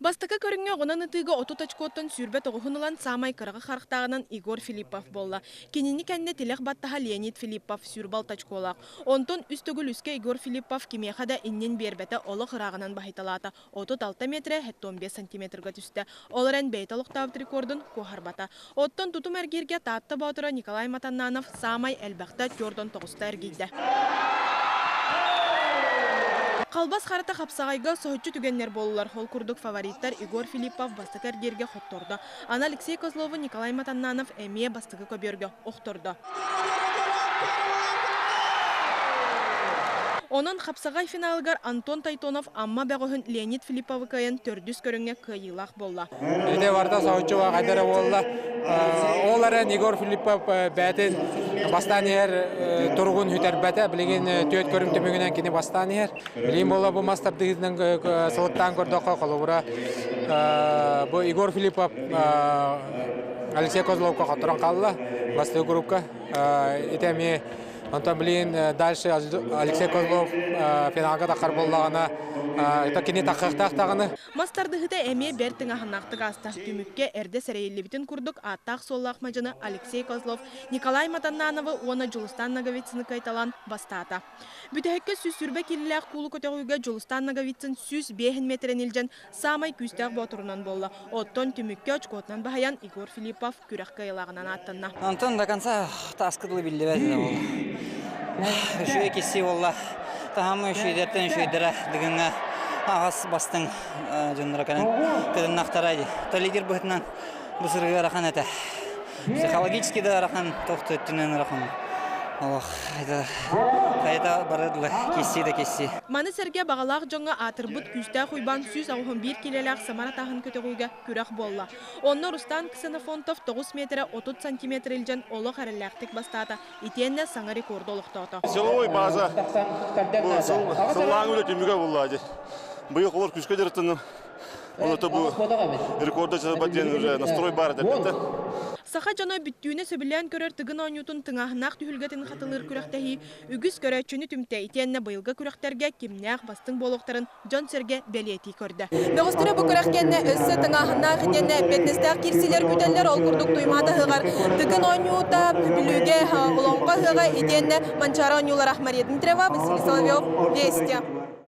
Бастакы көрүҥҥэ оҕунан ытыыга 30 очкоттан 29-ун ылан саамай кыраҕы харахтааҕынан Егор Филиппов буолла. Кинини кэннэ тилэх баттаһа Леонид Филиппов 26 очколаах. Онтон үс төгүл үскэ Егор Филиппов кимиэхэ да иннин биэрбэтэ олох ырааҕынан баһыйталаата. 36 метрэ 75 сантиметрга түстэ. Ол эрэн бэйэтэ олохтообут рекордун куоһарбата. Оттон тутум эргииргэ Таатта Боотура Николай Матаннанов саамай элбэхтэ 49-та эргийдэ. Халбас харата хапсаҕайга соһуччу түгэннэр буоллулар. Ол курдук фавориттар Егор Филиппов бастакы эргииргэ хоттордо. Аны Алексей Козлову Николай Матаннанов эмиэ бастакы көбүөргэ охтордо. Онон хапсаҕай финалыгар Антон Тайтонов Амма бөҕөһүн Леонид Филипповы кыайан төрдүс көрүҥҥэ кыайыылаах буолла. Ити барыта соһуччу хайдара буолла. Ол эрэн Егор Филиппов бэйэтин бастаан иһэр туругун сүтэрбэтэ. Билигин түөрт көрүҥ түмүгүнэн кини бастаан иһэр. Билигин буолла бу мас тардыһыытынан сылыктаан көрдөххө, холобура, бу Егор Филиппов Алексей Козловка хотторон хаалла бастакы группка. Ити эмиэ Онтон билигин дальше Алексей Козлов финалга таххар буоллаҕына, это кини таххыахтаах даҕаны. Мас тардыһыыта эмиэ бэрт тыҥааһыннаахтык ааста. Түмүккэ эрдэ сэрэйиллибитин курдук ааттаах-суоллаах мадьыны Алексей Козлов Николай Матаннановы уонна Дьулустаан Ноговицыны кыайталаан бастаата. Бүтэһиккэ 120 киилэлээх куулу көтөҕүүгэ Дьулустаан Ноговицын 105 миэтэрэн илдьэн саамай күүстээх боотурунан буолла. Оттон түмүккэ очкотунан баһыйан Егор Филиппов күрэх кыайыылааҕынан ааттанна. Антон до конца тааска дылы биллибэт этэ буолла. Үчүгэй киссии буолла. Таһамы үчүгэйдэртэн үчүгэйдэрэ дыгыҥҥа аҕас бастыҥ дьонноро кэлэн кытыннахтара дии. То лидер быһытынан бу сырыыга ыарахан этэ. Психологически да ыарахан, туох да өттүнэн ыарахан. Олох хайата бары киссии да киссии. Маны сэргэ баҕалаах дьоҥҥо аатырбыт Күүстээх Уйбаан 181 киилэлээх Самара таһын көтөҕүүгэ күрэх буолла. Онно Рустан Ксенофонтов 9 метрэ 30 сантиметр илдьэн олох эрэллээхтик бастаата, итиэннэ саҥа рекорду олохтоото. Силовой база бу сыллааҥы үлэ түмүгэ буолла дии. Быйыл олор күүскэ дьарыктанным. Оното бу рекорда часабат диэн уже настрой баар этэ. Саха дьоно бүттүүнэ сөбүлээн көрөр Тыгын оонньуутун тыҥааһыннаах түһүлгэтин хатылыыр күрэхтэһии үгүс көрөөччүнү түмтэ итиэннэ быйылгы күрэхтэргэ кимнээх бастыҥ буолуохтарын дьон-сэргэ бэлиэтии көрдө. Бөҕөстөрө бу күрэх кэннэ өссө тыҥааһыннаах итиэннэ эппиэтинэстээх киирсиилэр күүтэллэр. Ол курдук Туймаада ыһыаҕар Тыгын оонньуута, Бүлүүгэ Олоҥхо ыһыаҕа итиэннэ Манчаары оонньуулара. Мария Дмитриева, Василий Соловьев, Вести.